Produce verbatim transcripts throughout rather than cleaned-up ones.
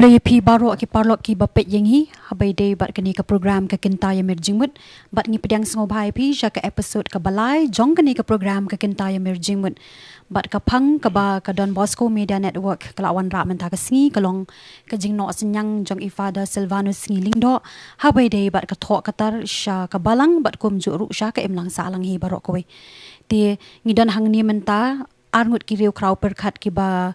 Ïa phi baroh ki paralok kiba peit ïa ngi, haba ïadei bad kane ka program Ka Kynta ïa Mir Jingmut, bad ngi pdiang sngewbha ïa phi sha ka episode kaba lai jong kane ka program Ka Kynta ïa Mir Jingmut. Bad ka phang kaba ka Don Bosco Media Network ka la wanrah mynta ka sngi ka long ka jingnoh synñiang jong i Father Silvanus Sngi Lyngdoh, haba ïadei bad ka thoh ka tar sha ka balang bad kumjuh ruh sha ka imlang sahlang hi baroh kawei. Te ngi don hangne mynta arngut ki riewkhraw pyrkhat kiba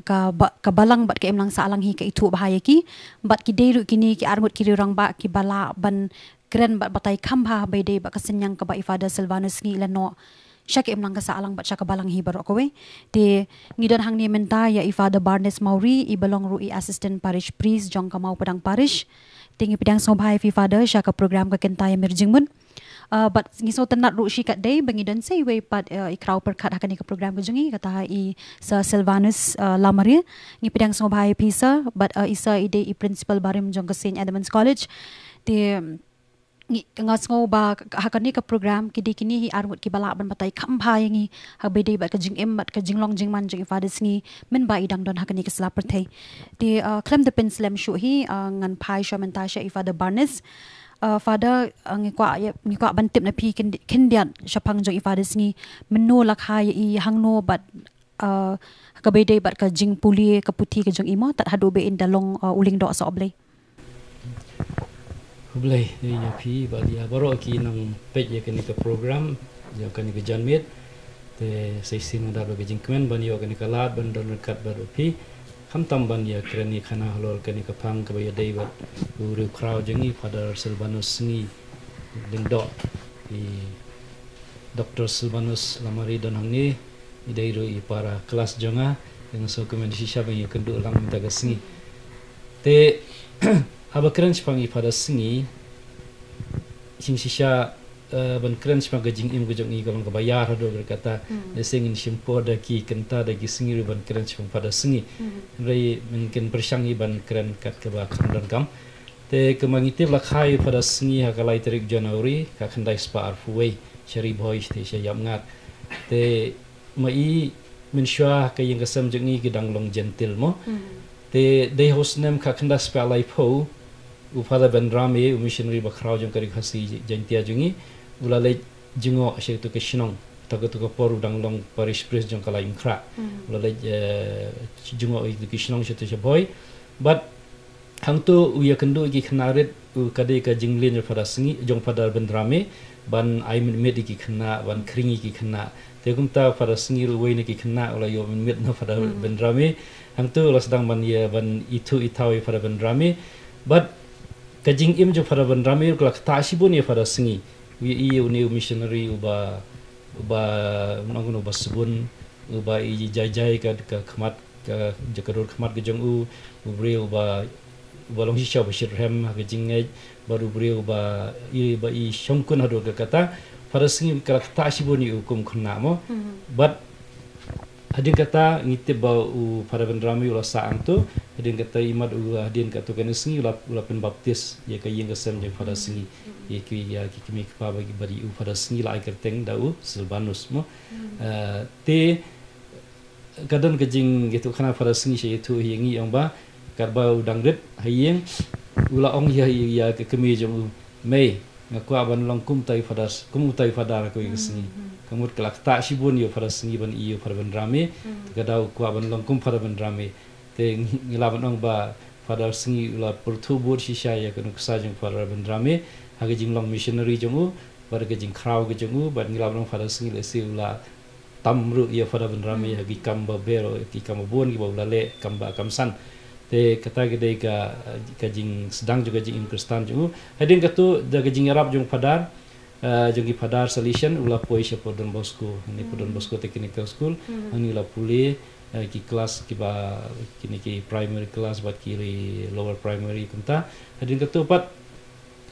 ka ba-, ka balang bad ka imlang sahlang hi ka ithuh bha ïa ki, bad ki dei ruh kine ki arngut ki riewrangbah kiba lah ban kren bad batai kham bha haba ïadei bad ka synñiang kaba i Father Silvanus Sngi i la noh sha ka imlang ka sahlang bad sha ka balang hi baroh kawei. Te ngi don hangne mynta ïa i Father Barnes Mawrie, iba long ruh i Assistant Parish Priest jong ka Mawpadang Parish. Te ngi pdiang sngewbha ïa phi Father sha ka program Ka Kynta ïa Mir Jingmut. Uh, bad ngi sngewtynnat ruh shikatdei ba ngi don sa iwei pat, uh, i khraw pyrkhat ha kane ka program ka jong ngi, kata i Sir Silvanus, uh, Lamare. Ngi pdiang sngewbha ïa phi Sir, bad, uh, i Sir i dei i principal barim jong ka Saint Edmund's College. Te ngi, nga sngew ba ha kane ka program ki dei kine hi arngut kiba lah ban batai kham bha ïa ngi haba ïadei bad ka jingim bad ka jinglong jingman jong i Father Sngi mynba i dang don ha kane ka sla pyrthei. Te, uh, khlem da pynslem shuh hi, uh, ngan phai shuwa mynta sha i Father Barnes. Uh, Father, uh, ngi kwah ïa, ngi kwah ban tip na phi khyn-, khyndiat shaphang jong i Father Sngi, mynno la kha ïa i, hangno bad, uh, kaba ïadei bad ka jingpule ka puthi ka jong i mo, tad haduh ba in da long, uh, u lyngdoh sohblei. Khublei ïa phi bad ïa baroh ki nongpeit ïa kane ka program, ïa kane ka janmiet. Te sa shisien nga da ka jingkmen ban ïoh kane ka lad ban don ryngkat bad phi. Khamtam ban ïa kren ïa khana halor kane ka phang kaba ïadei bad u riewkhraw jong ngi Father Silvanus Sngi Lyngdoh, i Doctor Silvanus Lamare don hangne, i dei ruh i para klas jong nga, nga sngewkmen shisha ba ngi ïakynduh lang mynta ka sngi. Te haba kren shaphang i Father Sngi, shisha, eh, ban kren shaphang ka jingim ka jong i ka long kaba ïar haduh katta. Hmm. Lehse ngin shim por da ki kynta da ki sngi ruh ban kren shaphang Father Sngi. Hmm. Hynrei mynta ngin pyrshang hi ban kren kat kaba kham donkam. Te kumba ngi tip la kha i Father Sngi ha ka lai tarik January, ka khyndai spah arphew wei, sha Ri Bhoi, te sha Ïapngat. Te ma i mynshuwa ka ïing ka sem jong i ki dang long Jentil mo. Hmm. Te dei ha u snem ka khyndai spah laiphew, u Father Benrame, u missionary bakhraw jong ka Ri Khasi Jaintia jong i, u la leit jngoh sha katu ka shnong, katu ka por u dang long parish priest jong ka Laitumkhrah. Hmm. U la leit, eh, jngoh ïa katu ka shnong sha tu sha Bhoi. Bad hangtu u ïakynduh ïa ki khynnah rit, u ka dei ka jingleh jong Father Sngi, jong Father Benrame, ban ai mynmiet ïa ki khynnah, ban khring ïa ki khynnah. Te kumta Father Sngi ruh uwei na ki khynnah u la ïoh mynmiet na Father, hmm, Benrame. Hangtu u la sdang ban ïa, ban ithuh ithaw ïa Father Benrame. Bad ka jingim jong Father Benrame ruh ka la ktah shibun ïa Father Sngi. Ïa i une u missionary uba, uba, nong uba sbun, uba i jai jai ka, ka khmat ka, ka dur khmat ka jong u, u briew uba, uba long shisha uba shitrhem ha ka jingngeit, bad u briew uba i, uba i shongkun haduh katta. Father Sngi ka la ktah shibun ïa u kum khynnah mo. Hmm. Bad hadien kata ngi tip ba u Father Benrame u la sah hangtu, hadien kata imat u, hadien katu kane sngi u la, u la pynbaptis ïa ka ïing ka sem jong Father Sngi. Hmm. Ïa ki, ïa ki kmie kpa ba ki, bad ïa u Father Sngi la ai kyrteng da u Silvanus mo. Hmm. Eh, te ka don ka jingïathuhkhana Father Sngi sha ïathuh ïa ngi, ong ba katba u dang rit ha ïing, u la ong ïa, ïa, ïa ka kmie jong u, "Mei, nga kwah ban long kum utai u Father, kum utai u Father ha kawei ka sngi." Hmm. Ka mut ka la ktah shibun ïa u Father Sngi ban ïoh ïa u Father Benrame. Hmm. Te ka daw u kwah ban long kum Father Benrame. Te ngi, ngi lah ban ong ba Father Sngi u la pyrthuh bud shisha ïa ka nuksa jong Father Benrame ha ka jinglong missionary jong u, bad ka jingkhraw ka jong u, bad ngi lah ban ong Father Sngi lehse u la tam ruh ïa Father Benrame, hmm, ha ki kam ba ber, ki kam ba bun kiba u la leh, kam ba kam san. Te kata ka dei ka, ka jingsdang jong ka jingim Khristan jong u. Hadien katu da ka jingïarap jong Father, eh, jong ki Father Salesian, u la poi sha Port Don Bosco, hangne Port Don, hmm, Bosco Technical School, hmm, hangne u la pule, eh, ki klas kiba, kine ki primary class bad ki lower primary kumta. Hadien katu pat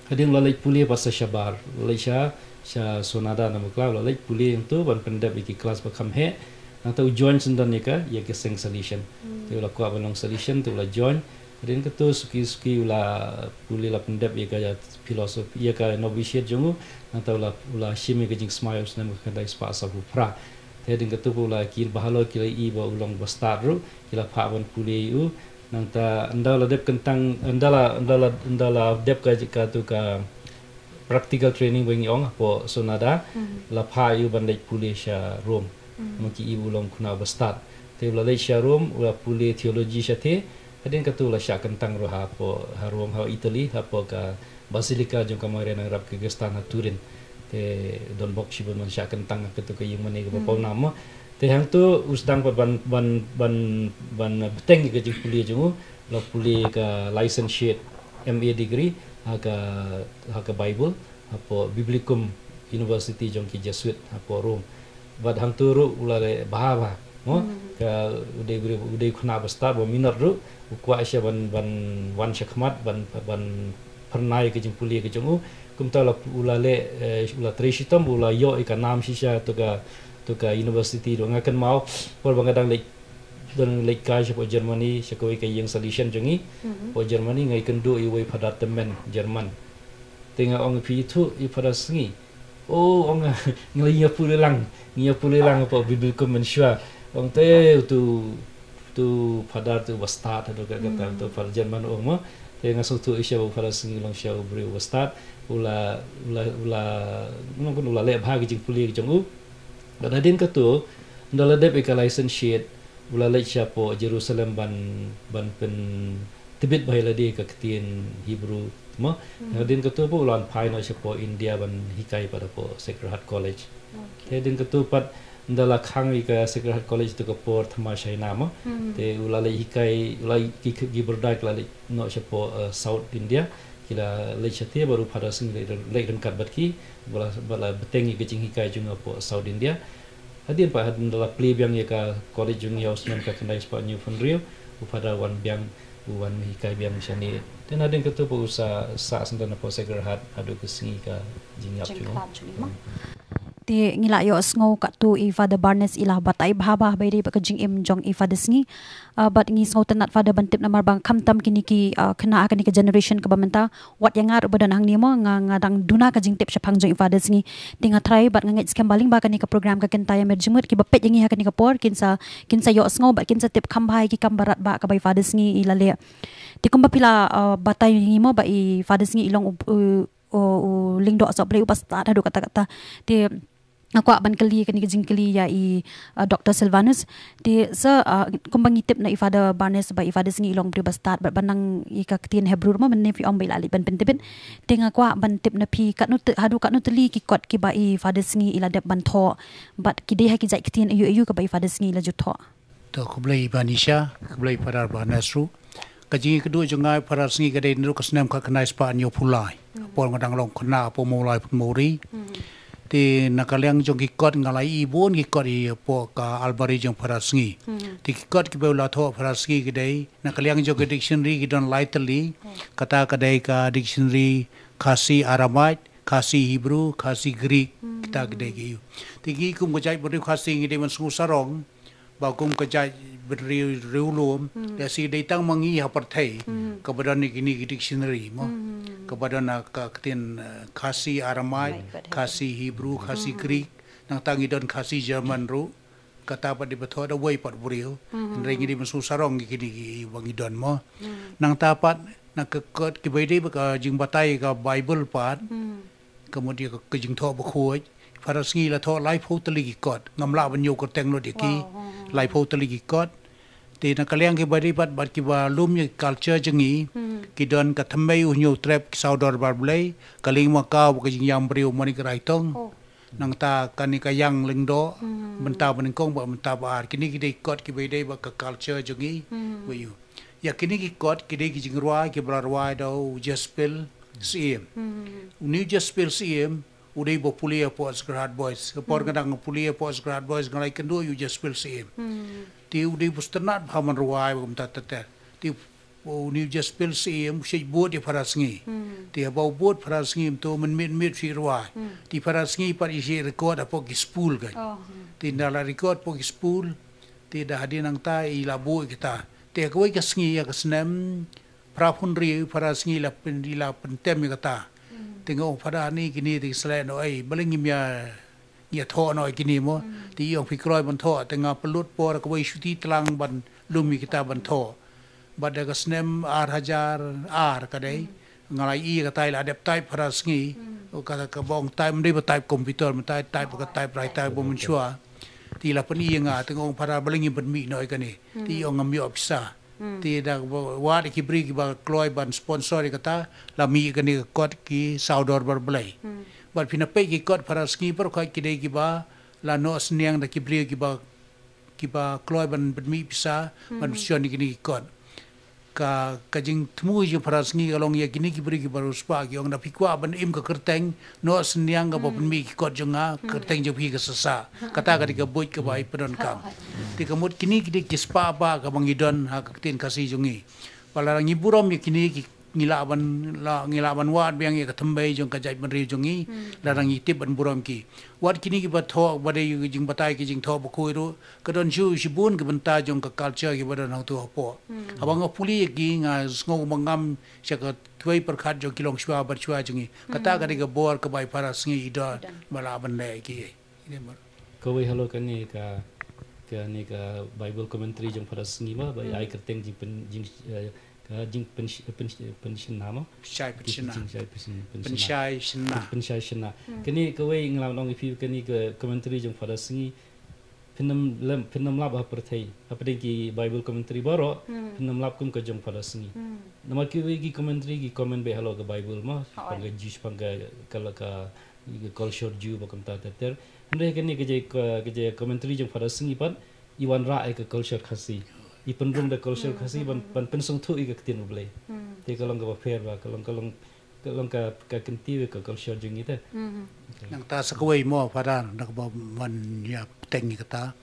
hadien u la leit pule pat sa shabar, u la leit sha, sha Sonada na Bakla, u la leit pule hangtu ban pyndep ïa ki klas ba kham heh. Nangta u join syndon ïa ka, ïa ka seng Salesian. Hmm. Te u la kwah ban long Salesian, te u la join. Hadien katu suki suki u la pule la pyndep ïa ka philosophy, ïa ka novitiate jong u. Nangta u la, u la shim ïa ka jingsmai u snem ka khyndai spah sawphew phra. Te hadien katu pat u la, ki bahalor ki la ïohi ba u long bastad ruh, ki la phah ban pule ïa u. Nangta ynda la dep kyntang, ynda la, ynda la, ynda la dep ka, ka tu ka practical training ba ngi ong hapoh Sonada, la phah ïa u ban leit pule sha Rome. Ma ki i u long khynnah ba stad. Te u la leit sha Rome, u la pule theology shatei, hadien katu u la shah kyntang ruh hapoh, ha Rome, ha Italy, hapoh ka Basilica jong ka Maria Nangrap Kyrgyzstan ha Turin. Te don bok shibun ban shah kyntang ha katu ka ïing mane kaba pawnam mo. Te hangtu u sdang pat ban, ban, ban, ban bteng ïa ka jingpule jong u, la pule ka licentiate M A degree ha ka, ha ka Bible, hapoh Biblicum University jong ki Jesuit hapoh Rome. Bad hangtu ruh u la leh bha bha mo. Ka u dei, u dei khynnah ba stad ba minot ruh, u kwah sha ban, ban wan sha khmat, ban, ban phyrnai ka jingpule ka jong u. Kumta la, u la leh, eh, u la trei shitom, u la ïoh ïa ka nam shisha tu ka, tu ka university ruh. Nga kynmaw por ba nga dang leit, dang leit kai shapoh Germany, sha kawei ka ïing Salesian jong ngi. Hapoh Germany nga ïakynduh ïa uwei Father Temen, German. Te nga ong, phi ithuh ïa Father Sngi? Oh, ong, nga la ïa pule lang, ngi ïa pule lang hapoh Biblicum mynshuwa. Ong te, tu, tu Father tu ba stad, tu ka, ka, tu Father German ong mo. Te nga sngewthuh shisha ba u Father Sngi long shisha u briew ba stad, u la, u la, u la, u la leh bha ka jingpule ka jong u. Bad hadien katu, ynda la dep ïa ka licentiate, u la leit shapoh Jerusalem ban, ban pyntbit bha ïa lade ka ktien Hebrew mo. Hadien katu pat u la wan phai noh shapoh India ban hikai pat hapoh Sacred Heart College. Hadien katu pat ynda la khang ïa ka Sacred Heart College tu ka por thymmai China mo. Te u la leit hikai, u la ki, ki, ki brother ki la leit noh shapoh, eh, South India. Ki la leit shatei bad u Father Sngi leit, leit ryngkat bad ki, bad la, bad la bteng ïa ka jinghikai jong u hapoh South India. Hadien pat hadien la plie biang ïa ka college jong ngi ha u snem ka khyndai spah hynñiew phew hynriew, u Father wan biang, u wan hikai biang shane. Te hadien katu pat u sa, sah syndon hapoh Sacred Heart haduh ka sngi ka jingïap jong u. Te ngi la ïohsngew katto i Father Barnes i la batai bha bha ba ïadei bad ka jingim jong i Father Sngi. Ah, bad ngi sngewtynnat Father ban tip namar ba khamtam kine ki, ah, khynnah ha kane ka generation kaba mynta. Wat ïa nga ruh ba don hangne mo, nga, nga dang duna ka jingtip shaphang jong i Father Sngi. Te nga trai bad nga ngeit skhem ba lyngba kane ka program Ka Kynta Ïa Mir Jingmut kiba peit ïa ngi ha kane ka por kin sa, kin sa ïohsngew bad kin sa tip kham bha ïa ki kam ba radbah kaba i Father Sngi i la leh. Te kumba phi la, ah, batai ïa ngi mo ba i Father Sngi i long u, u, u, u lyngdoh sohblei uba stad haduh katta katta. Te nga kwah ban kylli kane ka jingkylli ïa i, uh, Doctor Silvanus. Te sa, uh, kumba ngi tip na i Father Barnes ba i Father Sngi i long u briew ba stad bad ba nang ïa ka ktien Hebrew ruh mo mynne phi ong ba i la leit ban pyntbit. Te nga kwah ban tip na phi katno ty-, haduh katno tylli ki kot kiba i Father Sngi i la dep ban thoh. Bad ki dei ha ki jait ktien aiu aiu kaba i Father Sngi i la ju thoh. To, khublei Banisha, khublei Father Barnes ruh. Ka jingïakynduh jong nga ïa Father Sngi ka dei naduh ka snem khatkhyndai spah hynñiew phew lai. Por nga dang long khynnah hapoh Mawlai Pynmawri. Te na ka liang jong ki kot nga la ïohi bun ki kot ïa hapoh ka almari jong Father Sngi. Te ki kot kiba u la thoh Father Sngi ki dei na ka liang jong ka dictionary ki don lai tylli. Kata ka dei ka dictionary Khasi Aramaic, Khasi Hebrew, Khasi Greek. Kita ki dei ki ïoh. Te ngi kum ka jaitbynriew Khasi ngi dei ban sngewsarong ba kum ka jaitbynriew riewlum, lehse dei tang ma ngi ha pyrthei kaba don ïa kine ki dictionary mo. Kaba don, ah, ka ktien, eh, Khasi Aramaic, Khasi Hebrew, Khasi Greek, nangta ngi don Khasi German ruh. Kata pat dei ba thoh da uwei pat u briew. Hynrei ngi dei ban sngewsarong ïa kine kiba ngi don mo. Nangta pat na ka kot kiba ïadei bad ka jingbatai ka Bible pat. Ka mut ïa ka, ka jingthoh bakhuid. Father Sngi la thoh laiphew tylli ki kot. Ngam lah ban ïoh kyrteng lut ïa ki. Laiphew tylli ki kot. Te na ka liang kiba dei bad, bad kiba lum ïa ka culture jong ngi. Ki don ka Thymmei U Hynñiewtrep Ki Saw Dorbar Blei. Ka Lieng Makaw bad ka Jingïam Briew Manik Raitong. Nangta kane ka Ïang Lyngdoh. Bynta banyngkong bad bynta ba ar. Kine ki dei kot kiba dei bad ka culture jong ngi. Ba ïoh. Ïa kine ki kot ki dei ki jingrwai kiba la rwai da u Jasper Syiem. U Jasper Syiem u dei ba pule hapoh Sacred Heart Boys. Ka por nga dang pule hapoh Sacred Heart Boys nga la ïakynduh ïa u Jasper Syiem. Te u dei ba sngewtynnat bha ban rwai bad kumta ter ter. Te u Jasper Syiem u shait bud ïa Father Sngi. Te haba u bud Father Sngi mynta mynmiet mynmiet u shait rwai. Te Father Sngi pat i shait record hapoh ki spool kan. Te ynda la record hapoh ki spool. Te da hadien nangta i la buh ïa kita. Te ha kawei ka sngi ha ka snem phra phew hynriew Father Sngi i la pyn, i la pyntem ïa kata. Te nga ong Father, hani kine te ki sleh noh ei, balei ngim ïa, ïa thoh noh ei kine mo. Te i ong phi kloi ban thoh, te nga pynlut por kawei shuti tlang ban lum ïa kita ban thoh. Bad da ka snem ar hajar ar ka dei, nga la ïohi katai la dep type phra sngi. Ka, ka bong type, ym dei ba type computer, mynta type ka typewriter ba mynshuwa. Te la pyni ïa nga, te nga ong phra, balei ngim pynmih noh ïa kane. Te i ong ngam ïoh pisa. Te da ba wad ki briew kiba kloi ban sponsor ïa kata, la mih ïa kane ka kot ki saw dorbar Blei. Bad phin ïa peit ki kot phra sngi baroh khoit ki dei kiba la noh synñiang da ki briew kiba kiba kloi ban pynmih pisa ban pynshon ïa kine ki kot. Ka, ka jingthmu jong phra sngi ka long ïa kine ki briew kiba riewspah, ki ong, da phi kwah ban im ka kyrteng, noh synñiang kaba pynmih ki kot jong nga, kyrteng jong phi ka sah sah. Kata ka dei ka buit kaba i pyndonkam. Te ka mut kine ki dei ki spah ba kaba ngi don ha ka ktien Khasi jong ngi. Ba lada ngi burom ïa kine ki, ngi lah ban, la, ngi lah ban wad biang ïa ka thymmei jong ka jaitbynriew jong ngi, lada ngi tip ban burom ki. Wat kine kiba thoh, ba dei jingbatai ki jingthoh bakhuid ruh, ka don shuh shibun ki bynta jong ka culture kiba don hangto hapoh. Haba nga pule ïa ki, nga sngew ba ngam sha ka kiwei pyrkhat jong ki longshuwa barshuwa jong ngi. Kata ka dei ka bor kaba i phra sngi i don, ba lah ban leh ïa ki. Kawei halor kane ka, kane ka Bible commentary jong phra sngi ba, ba i ai kyrteng jingpyn, jing, eh, ka jingpyn, pyn, pynshna mo? Pynshai pynshna. Jingshai pynshna, pynshna. Pynshai shna. Pynshai shna. Kane kawei nga la ong ïa phi, kane ka commentary jong phra sngi, phin ym lap, phin ym lap ha pyrthei, hapdeng ki Bible commentary baroh, phin ym lap kum ka jong phra sngi. Namar kiwei ki commentary ki comment beit halor ka Bible mo, shaphang ka Jew, shaphang ka, ka, ka, ka culture Jew ba kumta ter ter. Hynrei kane ka jingïa, ka, ka jingïa commentary jong phra sngi pat, i wanrah ïa ka culture Khasi. I pynrung da culture Khasi ban, ban pynsngewthuh ïa ka ktien U Blei. Te ka long kaba pher ba, ka long, ka long, ka long ka, ka kyntiew ïa ka culture jong ngi te. Nangta sa kawei mo phra, da kaba ban ïa bteng ïa kata.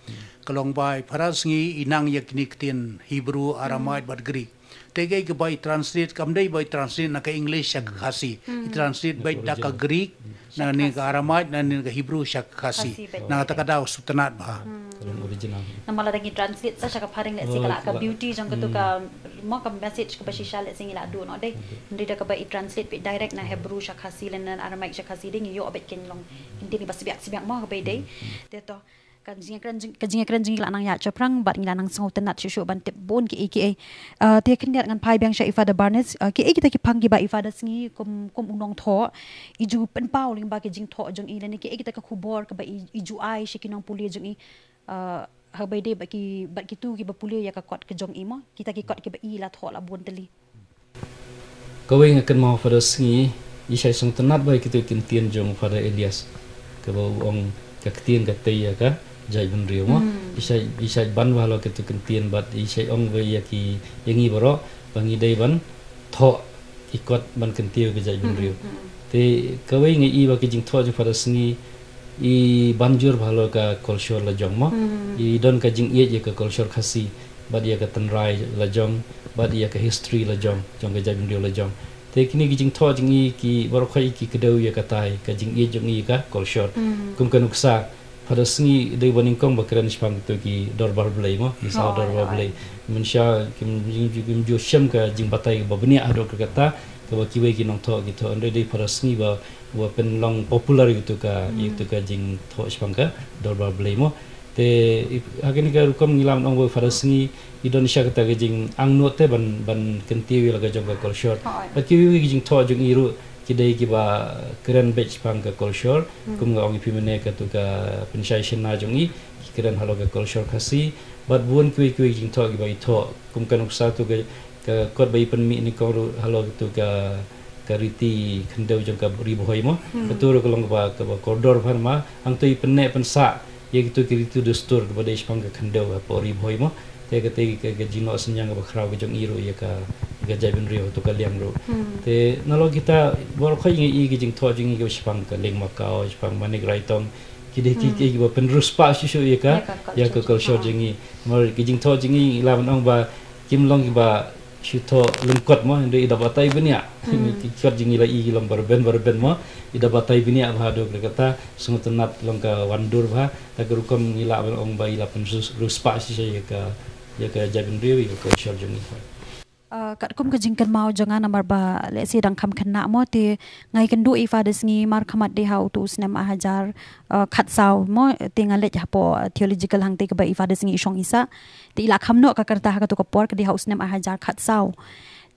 Ka long ba i phra sngi i nang ïa kine ki ktien Hebrew, Aramaic bad Greek. Te kaei kaba i translate, kam dei ba i translate na ka English sha ka Khasi. I translate beit da ka Greek, na ne ka Aramaic, na ne ka Hebrew sha ka Khasi. Khasi beit. Na kata ka daw sngewtynnat bha. Ka long original. Namar lada ngi translate sa sha ka phareng, let's say, ka la ka beauty jong katu ka, mo, ka message kaba shisha, let's say, ngi la duh noh dei. Hynrei da kaba i translate beit direct na Hebrew sha Khasi lane na Aramaic sha Khasi dei, ngi ïoh beit kin long, kin dei ba sbiak sbiak mo kaba i dei. Te to. Ka jingïakren jong, ka jingïakren jong ngi la nang ïaid shaphrang bad ngi la nang sngewtynnat shuh shuh ban tip bun kiei kiei. Ah, te khyndiat ngan phai biang sha i Father Barnes, ah, kiei kita ki phang kiba i Father Sngi kum, kum u nongthoh i ju pynpaw lyngba ki jingthoh jong i lane kiei kita ka khubor kaba i, i ju ai sha ki nongpule jong i, ah, haba ïadei bad ki, bad kitu kiba pule ïa ka kot ka jong i mo, kita ki kot kiba i la thoh la bun tylli. Kawei nga kynmaw Father Sngi, i shait sngewtynnat bha ïa kitu ki ktien jong Father Elias. Kaba u ong ka ktien ka tei ïa ka jaitbynriew mo. I shait, i shait ban bha halor kitu ki ktien bad i shait ong bha ïa ki, ïa ngi baroh ba ngi dei ban thoh ki kot ban kyntiew ïa ka jaitbynriew. Te kawei nga i ba ki jingthoh jong Father Sngi i ban jur bha halor ka culture lajong mo. I don ka jingïeit ïa ka culture Khasi bad ïa ka tynrai lajong bad ïa ka history lajong, jong ka jaitbynriew lajong. Te kine ki jingthoh jong i ki baroh khoit ki kdew ïa katai ka jingïeit jong i ïa ka culture. Kum ka nuksa, Father Sngi dei ba nyngkong ba kren shaphang kitu ki dorbar Blei mo, ki saw dorbar Blei. Mynsha kim, kim, kim ju shem ka jingbatai ba bniah haduh katta, kaba kiwei ki nongthoh ki thoh, hynrei dei Father Sngi ba, ba pynlong popular ïa kitu ka, ïa kitu ka jingthoh shaphang ka dorbar Blei mo. Te i, ha kane ka rukom ngi lah ban ong ba Father Sngi i don shisha kata ka jingangnud te ban, ban kyntiew ïa la ka jong ka culture. Bad kiwei kiwei ki jingthoh jong i ruh ki dei kiba kren beit shaphang ka culture. Kum nga ong ïa phi mynne katu ka pynshai shynna jong i, ki kren halor ka culture Khasi. Bad bun kiwei kiwei ki jingthoh kiba i thoh. Kum ka nuksa tu ka, ka kot ba i pynmih nyngkong ruh halor katu ka, ka riti khyndew jong ka Ri Bhoi mo. Katu ruh ka long kaba, kaba kordor bha namar hangto i pynneh pynsah ïa kitu ki riti dustur kaba dei shaphang ka khyndew hapoh Ri Bhoi mo. Te kata ka, ka jingnoh synñiang kaba khraw ka jong i ruh ïa ka, ïa ka jaitbynriew hato ka liang ruh. Te nalor kita baroh khoit nga i ki jingthoh jong i kaba shaphang ka Lieng Makaw, shaphang Manik Raitong. Ki dei ki, ki, kiba pynriewspah shuh shuh ïa ka, ïa ka culture jong i. Namar ki jingthoh jong i lah ban ong ba kim long kiba shu thoh lyngkot mo, hynrei i da batai bniah. Ki kot jong i la i ki long ba rben ba rben mo, i da batai bniah bha haduh katta, sngewtynnat long ka wan dur bha, ta ka rukom ngi lah ban ong ba i la pynriewspah shisha ïa ka, ïa ka jaitbynriew, ïa ka culture jong i. Uh, katkum ka jingkynmaw jong nga namar ba lehse dang kham khynnah mo, te nga ïakynduh ïa i Father Sngi markhmat dei ha utu u snem ar hajar, uh, khatsaw mo, te nga leit hapoh, uh, theological hangtei kaba i Father Sngi i shong i sah. Te i la kham noh ka kyrta ha katu ka por, ka dei ha u snem ar hajar khatsaw.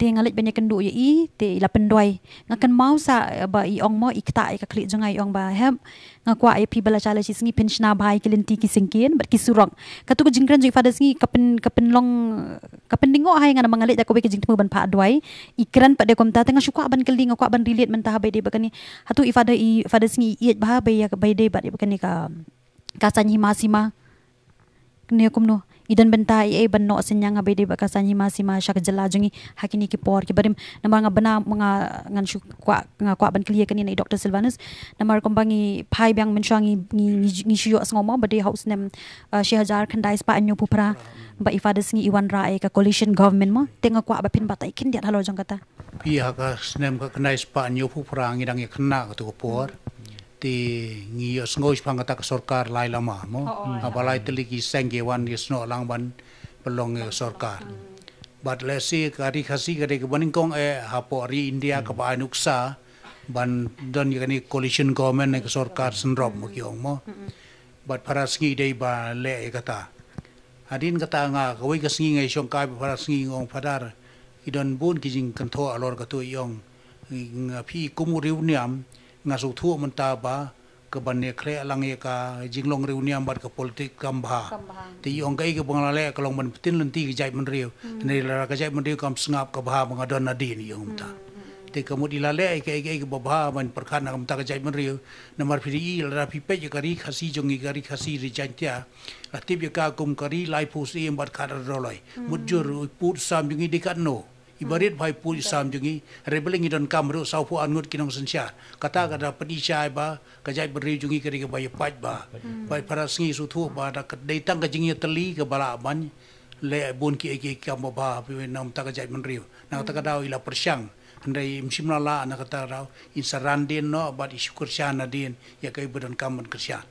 Te nga leit ban ïakynduh ïa i, te i la pynduwai. Nga kynmaw sa, uh, ba i ong mo, i ktah ïa ka khlieh jong nga, i ong ba, "Hep, nga kwah ïa phi ba la shah la shi sngi phin shna bha ïa ki lynti ki syngkien bad ki surok." Katu ka jingkren jong i Father Sngi ka pyn, ka pynlong, ka pyndingoh ha ïa nga namar nga leit da kawei ka jingthmu ban phah duwai. I kren pat de kumta, te nga shu kwah ban kylli, nga kwah ban relate mynta ha ba ïadei bad kane. Hato i Father, i Father Sngi i ïeit bha ba ïa, ba ïadei bad ïa kane ka, ka saiñ hima sima? Kane kumno? I don bynta ei ei ban noh synñiang ha ba ïadei bad ka saiñ hima sima sha ka jylla jong ngi ha kine ki por kiba rim? Namar nga bna, nga, ngan shu kwah, nga kwah ban kylli ïa kane na i Doctor Silvanus. Namar kumba ngi phai biang mynshuwa ngi, ngi, ngi, ngi shu ïohsngew mo ba dei ha u snem, uh, shi hajar khyndai spah hynñiewphew phra ba i Father Sngi i wanrah ïa ka coalition government mo. Te nga kwah ba phin batai khyndiat halor jong kata. Phi, ha ka snem ka khyndai spah hynñiewphew phra ngi dang ïa khynnah katu ka por. Te ngi ïohsngew shaphang kata ka sorkar lai lama mo. Oh, oh, ha ba lai tylli ki seng ki wan ïasnoh lang ban pynlong ïa ka sorkar. Bad lehse ka ri Khasi ka dei kaba nyngkong eh hapoh ri India kaba ai nuksa ban don ïa kane coalition government ne ka sorkar synrop mo ki ong mo. Bad Father Sngi dei ba leh ïa kata. Hadien kata nga, kawei ka sngi nga ïashong kai bad Father Sngi, nga ong, "Father, ki don bun ki jingkynthoh halor katu," i ong. "Nga, phi kum u riewniam, nga sngewthuh mynta ba ka ban ïakhleh lang ïa ka jinglong riewniam bad ka politik kam bha." Kam bha. Te i ong, "Kaei kaba nga la leh ka long ban pyntin lynti ka jaitbynriew. Hynrei lada ka jaitbynriew kam sngap, ka bha ba nga don nadien," i ong mynta. Te ka mut i la leh ïa kaei kaei kaba bha ban pyrkhat na ka bynta ka jaitbynriew. Namar phi ïohi lada phi peit ïa ka ri Khasi jong ngi, ka ri Khasi ri Jaintia, la tip ïa ka kum ka ri laiphew syiem bad khatar doloi. Mutjur u pud sam jong ngi dei katno? I barit bha i pud i sam jong ngi. Hynrei balei ngi donkam ruh sawphew ar ngut ki nongsynshar? Kata ka da pyni shai ba ka jaitbynriew jong ngi ka dei kaba ïapait bha. Bad Father Sngi sngewthuh ba da ka dei tang ka jingïatylli kaba lah ban leh bun kiei kiei ki kam babha ha phi na ka bynta ka jaitbynriew. Na kata ka daw i la pyrshang. Hynrei im shym la lah na kata ka daw, in sa ran dien noh bad i shu kyrshan nadien ïa kaei ba donkam ban kyrshan.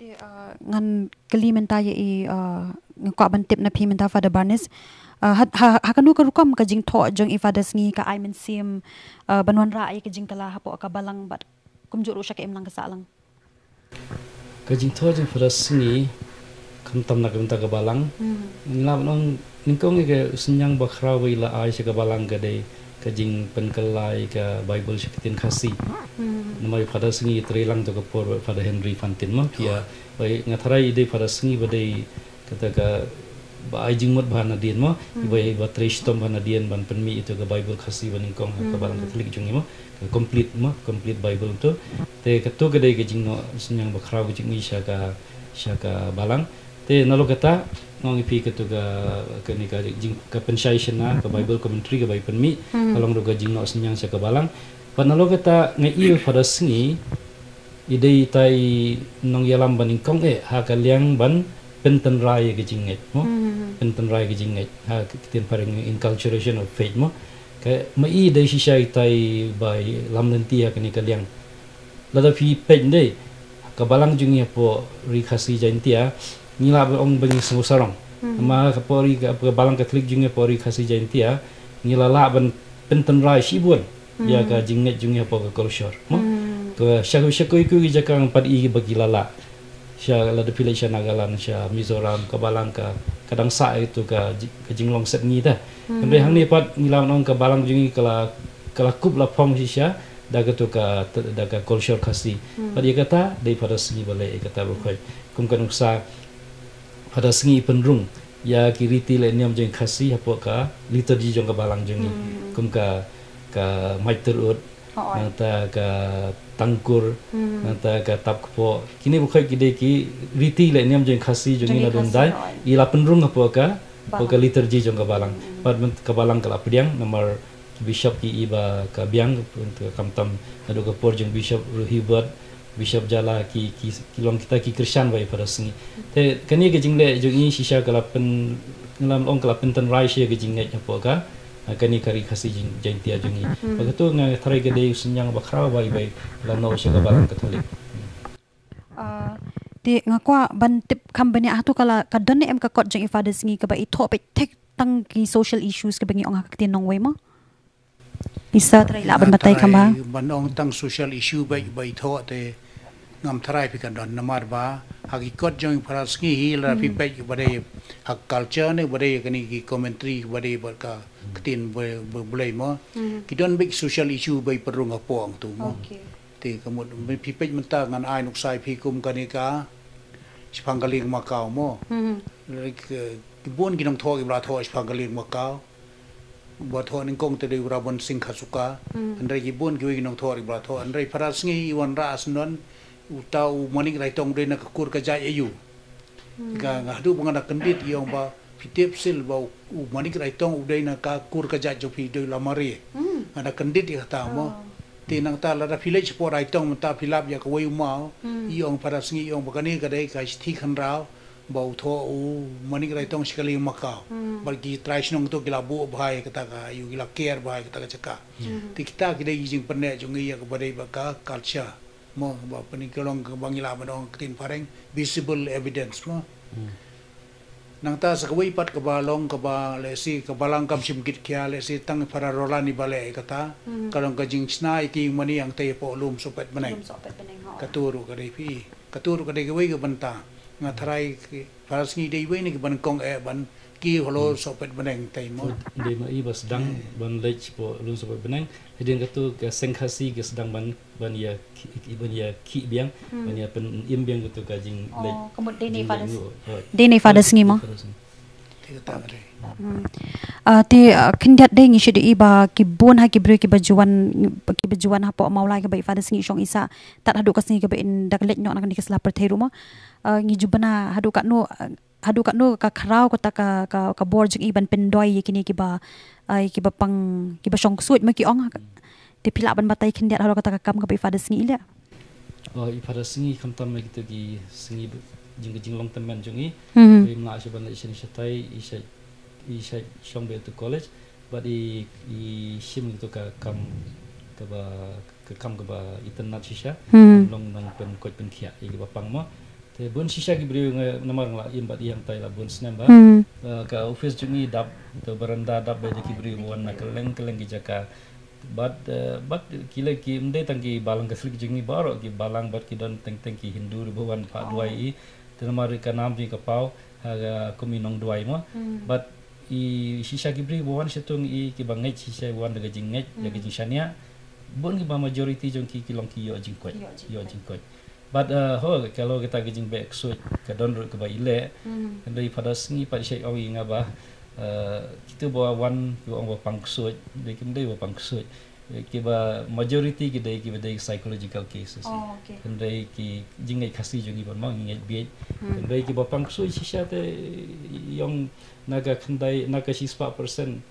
Te, uh, ngan kylli mynta ïa i, uh, nga kwah ban tip na phi mynta, Father Barnes. Uh, ha, ha, ha kano ka rukom ka jingthoh jong i Father Sngi ka ai mynsiem, uh, ban wanrah ïa ka jingkylla hapoh ka balang bad kumjuh ruh sha ka imlang ka sahlang? Ka jingthoh jong Father Sngi khamtam na ka bynta ka balang. Ngi lah ban ong nyngkong ïa ka synñiang bakhraw ba i la ai sha ka balang ka dei ka jingpynkylla ïa ka Baibl sha ka ktien Khasi. Namar i Father Sngi i trei lang to ka por bad Father Henry Fantin mo, phi ïa, ba i, nga tharai i dei Father Sngi ba dei kata ka ba ai jingmut bha nadien mo, i ba, i ba trei shitom bha nadien ban pynmih ito ka Baibl Khasi ba nyngkong ha ka balang Katholik jong ngi mo, ka complete mo, complete Bible to. Te kato ka dei ka jingnoh synñiang bakhraw ka jong i sha ka, sha ka balang. Te nalor kata, nga ong ïa phi kato ka, kane ka jing, ka pynshai shynna ka Bible commentary kaba i pynmih, ka long ruh ka jingnoh synñiang sha ka balang. Bad nalor kata nga ïohi Father Sngi i dei itai i nongïalam ba nyngkong eh ha ka liang ban pyntynrai ïa ka jingngeit mo. Pyntynrai ïa ka jingngeit ha ka ktien phareng, inculturation of faith mo. Ka, ma i dei shisha itai i ba i lam lynti ha kane ka liang. Lada phi peit dei ka balang jong ngi hapoh ri Khasi Jaintia, ngi lah ban ong ba ngi sngewsarong. Ma hapoh ri ka, ka balang Katholik jong ngi hapoh ri Khasi Jaintia, ngi la lah ban pyntynrai shibun ïa ka jingngeit jong ngi hapoh ka culture mo. Ka sha, sha kiwei kiwei ki jaka ngam pat i ba ki la lah. Sha, lada phi leit sha Nagaland, sha Mizoram, ka balang ka, ka dang sah ïa katu ka ji-, ka jinglong sepngi te. Hynrei hangne pat ngi lah ban ong ka balang jong ngi ka la, ka la kup la phong shisha da katu ka, da ka culture Khasi. Bad ïa kata dei Father Sngi ba leh ïa kata ba khoi. Kum ka nuksa Father Sngi i pynrung ïa ki riti leh niam jong Khasi hapoh ka liturgy jong ka balang jong ngi. Kum ka, ka mait tyrut, nangta ka tangkur, nangta ka tap kpoh. Kine ba khoi ki dei ki riti leh niam jong Khasi jong ngi naduh ym dei. I la pynrung hapoh ka, hapoh ka liturgy jong ka balang. Bad mynta ka balang ka la pdiang namar ki bishop ki i ba ka biang, khamtam naduh ka por jong Bishop Ruhibert, Bishop Jala, ki, ki, ki long kita ki kyrshan bha ïa Father Sngi. Te kane ka jingleh jong i shisha ka la pyn, ngi lah ban ong ka la pyntynrai shisha ka jingngeit hapoh ka, ah, kane ka ri Khasi jing, Jaintia jong i. Bad kato nga tharai ka dei u synñiang bakhraw ba i ba i la noh sha ka balang Katholik. Ah, te nga kwah ban tip kham bniah, hato ka la, ka don ne em ka kot jong i Father Sngi kaba i thoh peit thik tang ki social issues kiba ngi ong ha ka ktien nongwei mo. Isa trai lah ban batai kham bha. Ban ong tang social issue ba ba i thoh te ngam trai phi kan don namar ba ha ki kot jong para sngi hi la phi peit ba dei ha culture ne ba dei kani ki commentary ba dei ba ka ktien ba ba Blei mo. Ki don big social issue ba i perung ha pong tu mo. Te ka mut phi peit mynta ngan ai nuksa ïa phi kum kane ka Shipang ka lieng Macau mo. Ki bun ki nongthoh ki ba la thoh shipang ka lieng Macau. Ba thoh nyngkong te dei u Raban Singh Khasuka. Hynrei ki bun kiwei ki nongthoh ki ba la thoh. Hynrei para sngi i wan rah snon uta u Manik Raitong dei na ka kur ka jait aïu. Ka nga haduh ba nga da kyndit i ong ba phi tip sil ba u Manik Raitong u dei na ka kur ka jait jong phi dei la mare. Nga da kyndit ïa kata mo. Te nangta lada phi leit shapoh Raitong mynta phi lap ïa kawei u maw. I ong para sngi i ong ba kane ka dei ka shithi khynraw ba u thoh u Manik Raitong shi ka lieng Macau. Bad ki trai shnong to ki la buh bha ïa kata ka aïu ki la ker bha ïa kata ka jaka. Te kita ki dei ki jingpynneh jong ngi ïa kaba dei ba ka culture. Mo ba pyni ka long kaba ngi lah ban ong ktien phareng visible evidence mo. Nangta sa kawei pat kaba long kaba lehse ka balang kam shim kit khia lehse tang para Roland i ba leh ïa kata. Ka long ka jingshna ïa ki mani ang te poh lum sohpet bneng. Ka tu ruh ka dei phi. Ka tu ruh ka dei kawei ka bynta. Nga tharai ki para sngi dei wei ne ki ban kong eh ban ki holo sohpet bneng tai mo. Dei ma i ba sdang ban leit shapoh lum sohpet bneng. Hadien ka tu ka Seng Khasi ka sdang ban ban ïa ki ban ïa ki biang ban ïa pyn im biang ka tu ka jing leit. Dei ne Father sngi mo. Te khyndiat dei ngi shu dei ba ki bun ha ki briew kiba ju wan kiba ju wan hapoh Mawlai kiba i Father sngi shong isa tad haduh ka sngi kiba in dak leit noh na kane ka sla pyrthei ruh mo. Ngi ju bna haduh katno haduh katno ka khraw kata ka ka ka bor jong i ban pyndoi ïa kine kiba ai kiba pang kiba shong ksuid ma ki ong. Te phi lah ban batai khyndiat halor kata ka kam kaba i Father sngi i leh. Oh, i Father sngi khamtam ïa kita ki sngi jing ka jinglong tymmen jong i. Te mla shu ban leh shen shatai i shai i shai shong be tu college. Bad i i shim gitu ka kam kaba ka kam kaba itynnat shisha. Long nang pynkoit pynkhiah ïa kiba pang mo. Te bun shisha ki briew nga namar nga la im bad i hangtai la bun snem ba. Ka office jong i dap to baranda dap ba ki briew wan na kylleng kylleng ki jaka. Bad bad ki leh ki ym dei tang ki balang Catholic jong i baroh ki balang bad ki don teng teng ki Hindu ruh ba wan phah duwai i. Te namar ka nam jong i ka paw ha ka kum i nongduwai mo. Bad i shisha ki briew ba wan shatung i kiba ngeit shisha wan da ka jingngeit da ka jingshaniah. Bun kiba majority jong ki ki long ki ïoh jingkoit ïoh jingkoit. Bad ho ka lo kita ki jingbeh ksuid ka don ruh kaba i leh. Hynrei Father sngi pat i shait ong i nga ba kitu ba wan kiba ong ba pang ksuid dei kim dei ba pang ksuid. Kiba majority ki dei kiba dei psychological cases. Hynrei ki jingngeit Khasi jong i ban ma ngi ngeit bieit. Hynrei kiba pang ksuid shisha te i ong na ka khyndai na ka shispah percent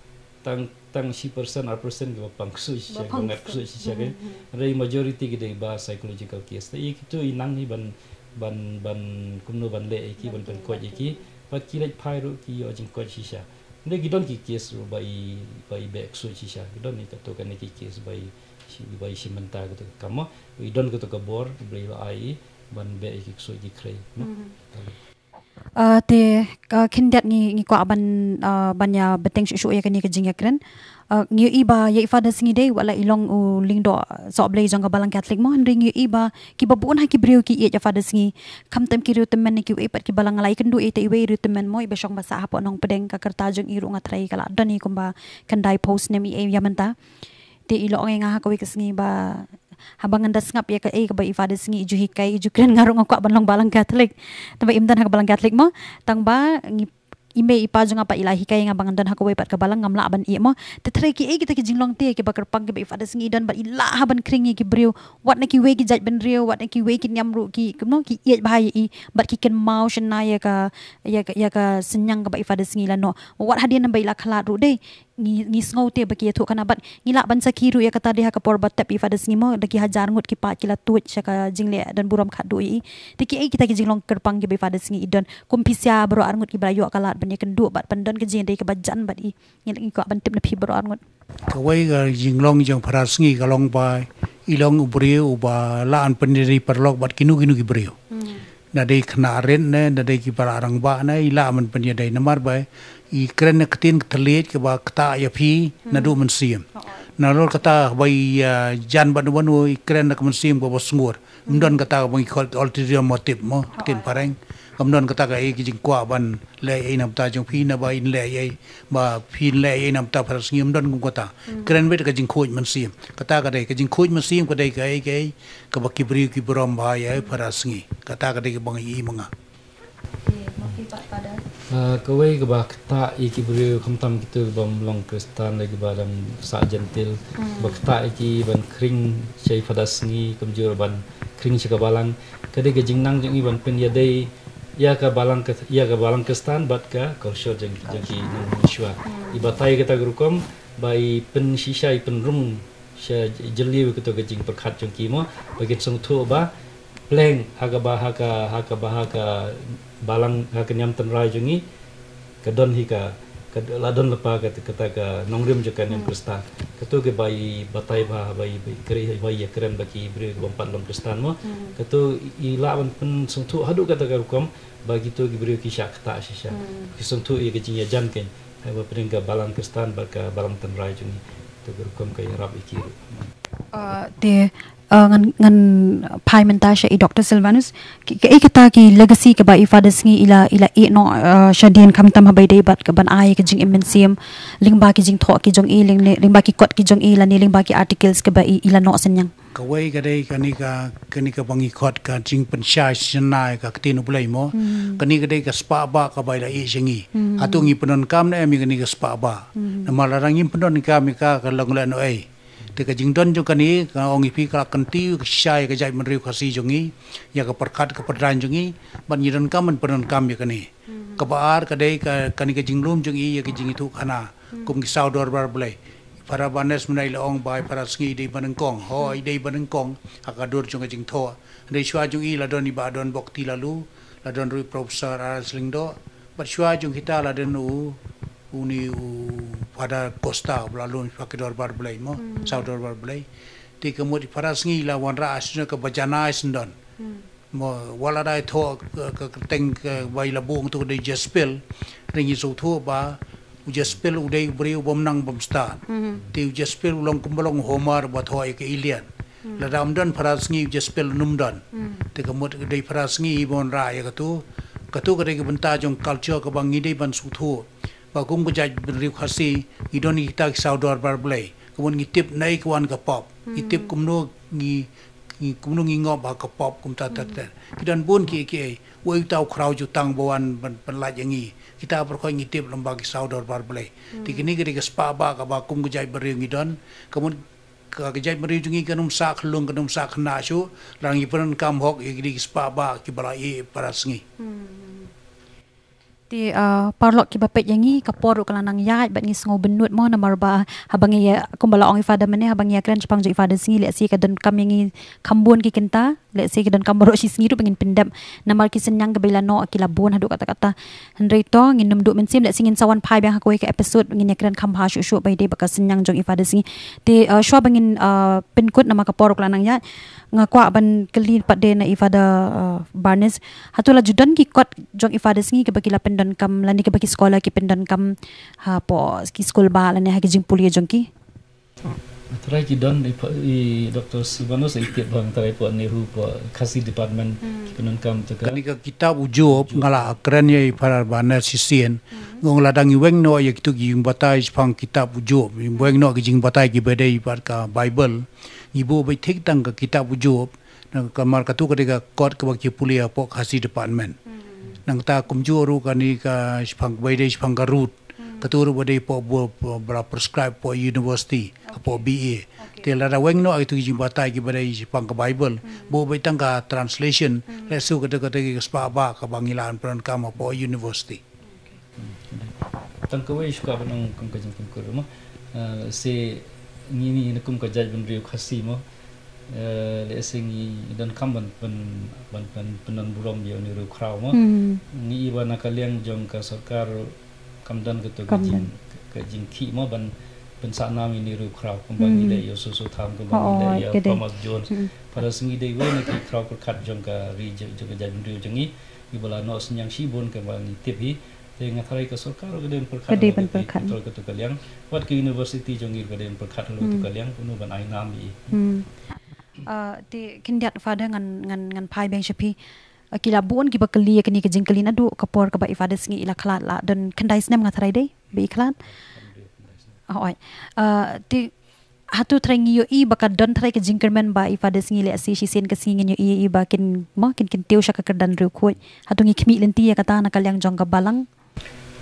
tang tang shi percent ar percent kiba pang ksuid shisha kiba ngat ksuid shisha ke. Hynrei majority ki dei ba psychological case te i kitu i nang i ban ban ban kumno ban leh i ki ban pynkoit i ki. Bad ki leit phai ruh ki ïoh jingkoit shisha. Hynrei ki don ki case ruh ba i ba i beh ksuid shisha ki don i kato kane ki case ba i ba i shim bynta kato ka kam mo. I don kato ka bor ba i ba ai ban beh i ki ksuid ki khrei mo. Te khyndiat ngi ngi kwah ban ban ïa bteng shuh shuh ïa kane ka jingïakren. Ngi ïohi ba ïa i Father sngi dei wat la i long u lyngdoh sohblei jong ka balang Catholic mo hynrei ngi ïohi ba kiba bun ha ki briew ki ïeit ïa Father sngi. Khamtam ki riew tymmen ne kiwei pat ki balang la i kynduh ïa ita iwei riew tymmen mo iba shong ba sah hapoh Nongpdeng ka kyrta jong i ruh nga trai ka la don i kumba khyndai phew snem i ei ïa mynta. Te i la ong ïa nga ha kawei ka sngi ba haba ngan da sngap ïa kaei kaba i Father sngi i ju hikai i ju kren nga ruh nga kwah ban long balang Catholic. Tang ba im don ha ka balang Catholic mo tang ba ngi i mei i pa jong nga pat i la hikai nga ba ngan don ha kawei pat ka balang ngam lah ban ïeh mo. Te trai kiei kita ki jinglong te kiba kyrpang kiba i Father sngi i don bad i lah ha ban khring ïa ki briew wat na kiwei ki jait bynriew wat na kiwei ki niam ruh ki kumno ki ïeit bha ïa i bad ki kynmaw shynna ïa ka ïa ka ïa ka synñiang kaba i Father sngi i la noh. Wat hadien ba i la khlad ruh dei ngi ngi sngew te ba ki ïathuh khana bad ngi lah ban sakhi ruh ïa kata dei ha ka por ba tep i Father sngi mo da ki hajar ngut ki paid ki la tuid sha ka jingleh don burom khatduh ïa i. Te kiei kita ki jinglong kyrpang kiba i Father sngi i don kum phi sha baroh arngut kiba la ïoh ka lad ban ïakynduh bad ban don ka jingïadei kaba jan bad i. Ngi ngi kwah ban tip na phi baroh arngut. Kawei ka jinglong jong para sngi ka long ba i long u briew uba lah ban pynïadei paralok bad kino kino ki briew. Na dei khynnah rit ne na dei ki para rangbah ne i lah ban pynïadei namar ba I kren na ka ktien ka thylliej kaba ktah ïa phi naduh mynsiem. Nalor kata ba i, ah, jan bad u ban u i kren na ka mynsiem kaba sngur. Ym don kata kaba ngi khot ulterior motive mo, ktien phareng. Kam don kata ka ei ka jingkwah ban leh ei na bynta jong phi naba in leh ei, ba phin leh ei na bynta pharasngi, ym don kum kata. Kren beit ka jingkhuid mynsiem. Kata ka dei ka jingkhuid mynsiem ka dei ka ei ka ei kaba ki briew ki burom bha ïa pharasngi. Kata ka dei kaba ngi i ma nga. Ah, kawei kaba ktah ïa ki briew khamtam kito bym long Khristan lei kiba dang sah Jentil. Ba ktah ïa ki ban khring sha i Father Sngi kumjuh ban khring sha ka balang. Ka dei ka jingnang jong i ban pynïadei ïa ka balang ka ïa ka balang Khristan bad ka culture jong jong ki nongshwa. I batai kata ka rukom ba i pynshisha i pynrung sha jylliew kito ka jingpyrkhat jong ki mo ba kin sngewthuh ba pleng ha kaba ha ka ha kaba ha ka balang ha ka niam tynrai jong ngi ka don hi ka ka la don lypa ka kata ka nongrim jong ka niam Khristan. Kato kaba i batai ba ba i kren ba i kren ba ki briew kibym pat long Khristan mo. Kato i lah ban pynsngewthuh haduh kata ka rukom ba kito ki briew ki shah ktah shisha. Ki sngewthuh ïa ka jingïajan kein. Haba pdeng ka balang Khristan bad ka balang tynrai jong ngi. Kato ka rukom ka ïarap ïa ki ruh. Te ngan ngan phai mynta sha i Doctor Silvanus. Kaei kata ki legacy kaba i Father Sngi i la i la ïeh noh shadien khamtam haba ïadei bad ka ban ai ka jingim mynsiem lyngba ki jingthoh ki jong i, lyngba ki kot ki jong i lane lyngba ki articles kaba i la noh synñiang. Kawei ka dei kane ka kane kaba ngi khot ka jingpynshai shynna ïa ka ktien U Blei mo. Kane ka dei ka spah bah kaba i la ïeh sha ngi. Hato ngi pyndonkam ne em ïa kane ka spah bah? Namar lada ngim pyndonkam ïa ka ka long lehnohei. Te ka jingdon jong kane ka ong ïa phi ka la kyntiew ka shisha ïa ka jaitbynriew Khasi jong ngi, ïa ka pyrkhat ka pyrdain jong ngi, bad ngi donkam ban pyndonkam ïa kane. Kaba ar ka dei ka kane ka jinglum jong i ïa ka jingithuhkhana kum ki saw dorbar Blei. Para Barnes mynta i la ong ba i Para Sngi i dei ba nyngkong, ho i dei ba nyngkong ha ka dur jong ka jingthoh. Hynrei shuwa jong i la don i Bah Donbok Tilalu, la don ruh i Professor R S Lyngdoh, bad shuwa jong kita la don u une u Father Costa ba la lum sha ki dorbar Blei mo, saw dorbar Blei. Te ka mut i Para Sngi i la wanrah ha shisien kaba janai syndon. Mo wat la dei thoh ka kyrteng kaba i la buh hangto ka dei Jespel. Hynrei ngi sngewthuh ba u Jespel u dei u briew bym nang bym stad. Te u Jespel u long kumba long u Homer ba thoh ïa ka Iliad. Lada ym don Para Sngi u Jespel un ym don. Te ka mut ka dei Para Sngi i ba wanrah ïa kato. Kato ka dei ka bynta jong culture kaba ngi dei ban sngewthuh. Ba kum ka jaitbynriew Khasi ngi don kita ki saw dorbar Blei. Ka mut ngi tip naei ka wan ka pop. Ngi tip kumno ngi ngi kumno ngi ngop ha ka pop kumta ter ter. Ki don bun kiei kiei. Uei uta u khraw jutang ba wan ban pynlait ïa ngi. Kita baroh ngi tip lyngba ki saw dorbar Blei. Te kine ki dei ki spah bah kaba kum ka jaitbynriew ngi don. Ka mut ka jaitbynriew jong ngi kan ym sah khyllung kan ym sah khynnah shuh. Lada ngi pyndonkam hok ïa ki dei ki spah bah kiba la ïeh Para Sngi. Te paralok kiba peit ïa ngi, ka por ruh ka la nang ïaid bad ngi sngew bynnud mo, namar ba haba ngi ïa, kumba la ong i Father mynne, haba ngi ïakren shaphang jong i Father Sngi, lehse ka donkam ïa ngi kham bun ki kynta, lehse ka donkam baroh shi sngi ruh ba ngin pyndep, namar ki synñiang kiba i la noh ki la bun haduh katta katta. Hynrei to ngin ym duh mynsiem, lehse ngin sa wan phai biang ha kawei ka episode, ngin ïakren kham bha shuh shuh ba ïadei bad ka synñiang jong i Father Sngi. Te shuwa ba ngin pynkut namar ka por ruh ka la nang ïaid, nga kwah ban kylli pat de na i Father Barnes. Hato la ju don ki kot jong i Father Sngi kiba ki la pyndonkam lane kiba ki scholar ki pyndonkam hapoh ki skul bah lane ha ki jingpule jong ki? Trai ki don i Doctor Silvanus i tip bang trai poh NEHU poh Khasi department ki pyndonkam tu ka. Kane ka kitab u Job nga la kren ïa i Father Barnes shisien. Nga ong lada ngi weng noh ïa kitu ki jingbatai shaphang kitab u Job, ngi weng noh ki jingbatai kiba dei bad ka Bible. Ngi buh beit thik tang ka kitab u Job. Namar katu ka dei ka kot kaba ki pule hapoh Khasi department. Nangta kumjuh ruh kane ka shaphang kaba dei shaphang ka Ruth. Katu ruh ba dei hapoh ba la prescribe hapoh university hapoh B A. Te lada weng noh ïa kitu ki jingbatai kiba dei shaphang ka Bible, buh beit tang ka translation. Lehse katu ka dei ka spah bah kaba ngi lah ban pyndonkam hapoh university. Tang kawei shuh ka ban ong kum ka jingpynkut mo. Lehse ngi ni kum ka jaitbynriew Khasi mo. Lehse ngi donkam ban pyn ban pyn pyndon burom ïa une u riew khraw mo. Ngi i ba na ka liang jong ka sorkar kam don kato ka jing ka jingkhih mo ban pynsah nam ïa une u riew khraw kumba ngi leh ïa Soso Tham kumba ngi leh ïa Thomas Jones. Para Sngi dei wei na ki khraw pyrkhat jong ka ri jong ka jaitbynriew jong ngi. Ngi ba la noh synñiang shibun kumba ngi tip hi. Te nga tharai ka sorkar ka dei ban pyrkhat, ka dei ban pyrkhat, ka tu ka liang. Wat ka university jong ngi ka dei ban pyrkhat halor tu ka liang, kumno ban ai nam ïa i. Hmm. Ah, te khyndiat Father ngan, ngan, ngan phai biang sha phi. Ah, ki la bun kiba kylli ïa kane ka jingkylli naduh ka por kaba i Father Sngi i la khlad, la don khyndai snem nga tharai dei ba i khlad. Ah, oi. Ah, te hato tharai ngi ïohi ba ka don tharai ka jingkyrmen ba i Father Sngi lehse shisien ka sngi ngin ïohi ïa i ba kin mo, kin kyntiew sha ka kyrdan riewkhuid. Hato ngi khmih lynti ïa kata na ka liang jong ka balang?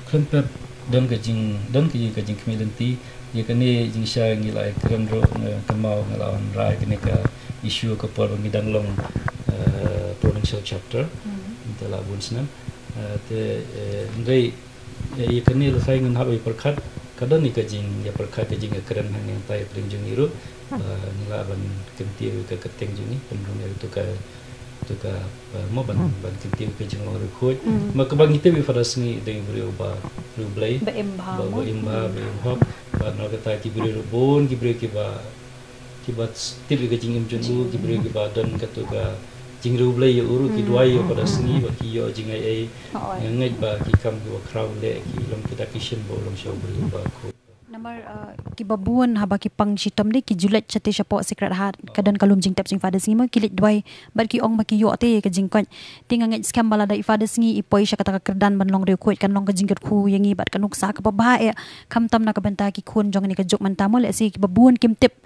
Kren pep, don ka jing, don ka jing, ka jingkhmih lynti. Ïa kane jingshai ngi la kren ruh, nga kynmaw nga la wanrah ïa kane ka issue ka por ba ngi dang long, eh, provincial chapter. Hmm. Mynta la bun snem. Eh, te, eh, hynrei, eh, ïa kane lashai ngin hap ïa pyrkhat, ka don ïa ka jing, ïa pyrkhat ka jing, ïa kren hangne, ïa pyrshang jong ngi ruh. Hmm. Eh, ngi lah ban kyntiew ïa ka kyrteng jong ngi, pynrung ïa tu ka, tu ka, eh, mo ban, ban kyntiew ïa ka jinglong riewkhuid. Hmm. Ma kaba ngi tip ïa Father Sngi dei u briew ba riewblei, ba im bha, ba, ba mo, im bha, hmm, ba im hok. Bad na kata ki briew ruh bun, ki briew kiba, kiba tip ïa ka jingim jong u, ki briew kiba don katu ka jingriewblei ïa u ruh, ki, hmm, duwai ïa u Father Sngi, ba ki ïoh jingai ei. Hooid. Nga ngeit ba ki kam kiba khraw leh ki long kita ki shem ba u long sha u briew ba khuid. Namar, uh, kiba bun haba ki pang shitom dei ki ju leit shatei shapoh Sacred Heart, ka don ka lum jingtep jong i Father Sngi mo, ki leit duwai bad ki ong ba ki ïoh te ka jingkoit. Te nga ngeit skhem ba lada i Father Sngi i poi sha kata ka kyrdan ban long riewkhuid, kan long ka jingkyrkhu ïa ngi bad ka nuksa kaba bha eh, khamtam na ka bynta ki khun jong kane ka juk mynta mo, lehse kiba bun kim tip.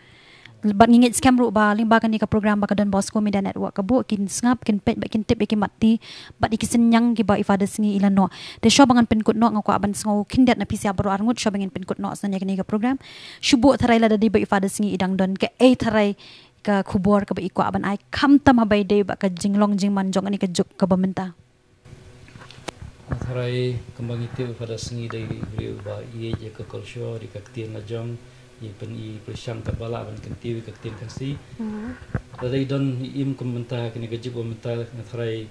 Bad ngi ngeit skhem ruh ba lyngba kane ka program ba ka Don Bosco Media Network ka buh, kin sngap, kin peit bad kin tip ïa ki mat ti bad ïa ki synñiang kiba i Father Sngi i la noh. Te shuwa ba ngan pynkut noh, nga kwah ban sngew khyndiat na phi sha baroh arngut, shuwa ba ngin pynkut noh shen ïa kane ka program. Shu buh tharai lada dei ba i Father Sngi i dang don, kaei tharai ka khubor kaba i kwah ban ai, khamtam haba ïadei bad ka jinglong jingman jong kane ka juk kaba mynta. Nga tharai kumba ngi tip, Father Sngi dei u briew ba ïeit ïa ka culture, ïa ka ktien la jong, i pyn-i pyrshang katba lah ban kyntiew ïa ka ktien Khasi. Mhm. Lada i don i im kum mynta kane ka juk ba mynta, nga tharai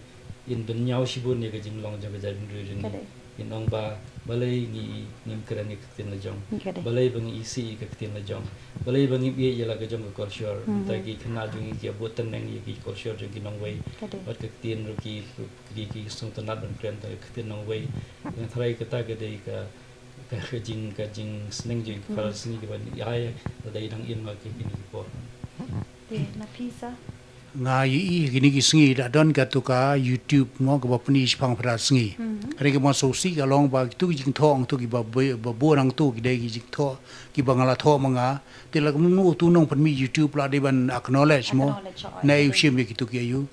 in pynñiaw shibun ïa ka jinglong jong ka jaitbynriew jong ngi. Ka dei. In ong ba balei ngi, ngim kren ïa ka ktien la jong. Ka dei. Balei ba ngi isih ïa ka ktien la jong. Balei ba ngim ïeit ïa la ka jong ka culture. Mhm. Mynta ki khynnah jong ngi ki ïa bud tneng ïa ki culture jong ki nongwei. Ka dei. Bad ka ktien ruh ki, ki, ki sngewtynnat ban kren ka ktien nongwei. Nga tharai kata ka dei ka, ka, ka jing, ka jingsneng jong i, mhm, Father Sngi kiba ngi ai lada i dang im ha kine ki por. Te na phi sa? Nga ïohi kine ki sngi la don katu ka YouTube mo kaba pyni shaphang Father Sngi. Mhm. Hynrei kaba sngewsih ka long ba kitu ki jingthoh hangtu kiba, ba, ba bun hangtu ki dei ki jingthoh kiba nga la thoh ma nga. Te la kumno utu u nongpynmih YouTube la dei ban acknowledge mo. Acknowledge, oh, na, ka dei, u shim ïa kitu ki aïu.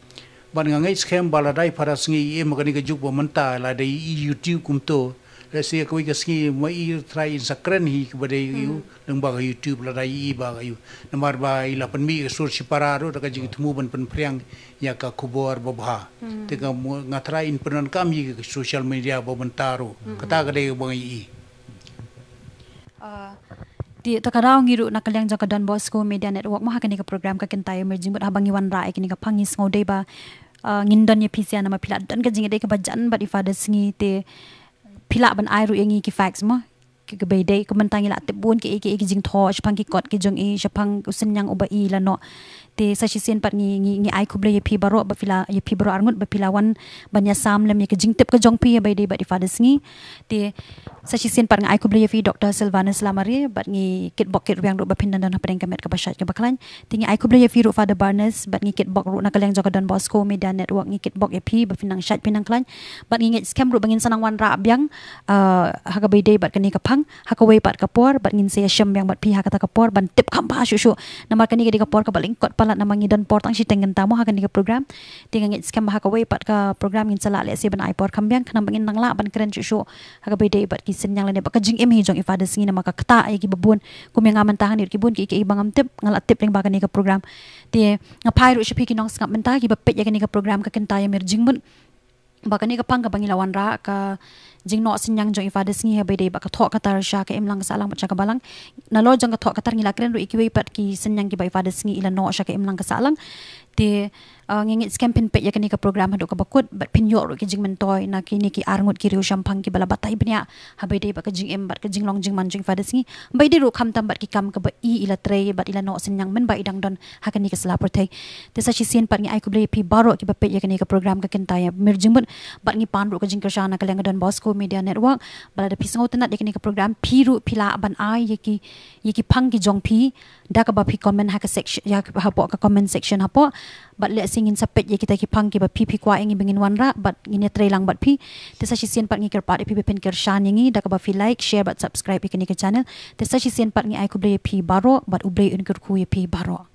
Bad nga ngeit skhem ba lada i Father Sngi i im ha kane ka juk ba mynta, lada i YouTube kumto, lehse kawei ka sngi ma i tharai in sa kren hi kaba dei, hmm, ïa u, lyngba ka YouTube lada i, i ba ka ïa u. Namar ba i la pynmih ka sur shipara ruh da ka jingthmu ban pynphriang ïa ka khubor babha. Hmm. Te ka mo-, nga tharai in pyndonkam ïa ka social media ba mynta ruh. Hmm. Kata ka dei ba nga ïohi. Ah, te, te ka daw ngi ruh na ka liang jong ka Don Bosco Media Network mo ha kane ka program Ka Kynta Ïa Mir Jingmut, haba ngi wanrah ïa kane ka phang ngi sngew dei ba, ah, ngin don ïa phi sha namar phi la don ka jingïadei kaba jan bad i Father Sngi, te phi lah ban ai ruh ïa ngi ki facts mo. Ki, kiba ïadei, kumta ngi la tip bun ki, ki, ki jingthoh shaphang ki kot ki jong i, shaphang u synñiang uba i la noh. Te sa shisien pat ngi, ngi, ngi ai khublei ïa phi baroh ba phi la, ïa phi baroh arngut ba phi la wan ban ïasam lem ïa ka jingtip ka jong phi ïa ba ïadei bad i Father Sngi. Te sa shisien pat nga ai khublei ïa phi Doctor Sylvanus Lamare, bad ngi kitbok kitrwiang ruh ba phin dang don hapdeng ka met kaba shait kaba khlaiñ. Te ngi ai khublei ïa phi ruh Father Barnes, bad ngi kitbok ruh na ka liang jong ka Don Bosco Media Network, ngi kitbok ïa phi ba phin nang shait phin nang khlaiñ. Bad ngi ngeit skhem ruh ba ngin sa nang wanrah biang, ah, ha kaba ïadei bad kane ka phang, ha kawei pat ka por, bad ngin sa ïashem biang bad phi ha kata ka por, ban tip kham bha shuh shuh. Namar kane ka dei ka por kaba lyngkot palat namar ngi don por tang shiteng kynta mo ha kane ka program. Te nga ngeit skhem ba ha kawei pat ka program ngin sa lah lehse ban ai por kham biang, khnang ba ngin nang lah ban kren shuh shuh ha kaba ïadei bad ki synñiang lane bad ka jingim hi jong i Father Sngi namar ka ktah ïa kiba bun. Kum ïa nga mynta hangne ruh ki bun ki, ki, kiba ngam tip, nga la tip lyngba kane ka program. Te nga phai ruh sha phi ki nongsngap mynta kiba peit ïa kane ka program Ka Kynta Ïa Mir Jingmut. Ba kane ka phang kaba ngi la wanrah, ka jingnoh synñiang jong i Father Sngi ha ba ïadei bad ka thoh ka tar sha ka imlang ka sahlang bad sha ka balang. Nalor jong ka thoh ka tar ngi la kren ruh ïa kiwei pat ki synñiang kiba i Father Sngi i la noh sha ka imlang ka sahlang. Te, ah, ngi ngeit skhem phin peit ïa kane ka program haduh kaba kut bad phin ïoh ruh ki jingmyntoi na kine ki arngut ki riewshemphang kiba la batai bniah ha ba ïadei bad ka jingim bad ka jinglong jingman jong i Father Sngi. Ba ïadei ruh khamtam bad ki kam kaba i, i la trei bad i la noh synñiang mynba i dang don ha kane ka sla pyrthei. Te sa shisien pat ngi ai khublei ïa phi baroh kiba peit ïa kane ka program Ka Kynta Ïa Mir Jingmut, bad ngi pan ruh ka jingkyrshan na ka liang ka Don Bosco Media Network. Bad lada phi sngewtynnad ïa kane ka program, phi ruh phi lah ban ai ïa ki, ïa ki phang ki jong phi da kaba phi comment ha ka section, ïa hapoh ka comment section hapoh. Bad lehse ngin sa peit ïa kita ki phang kiba phi phi kwah ïa ngi ba ngin wanrah bad ngin ïatreilang bad phi. Te sa shisien pat ngi kyrpad ïa phi ba phin kyrshan ïa ngi da kaba phi like, share bad subscribe ïa kane ka channel. Te sa shisien pat ngi ai khublei ïa phi baroh bad U Blei un kyrkhu ïa phi baroh.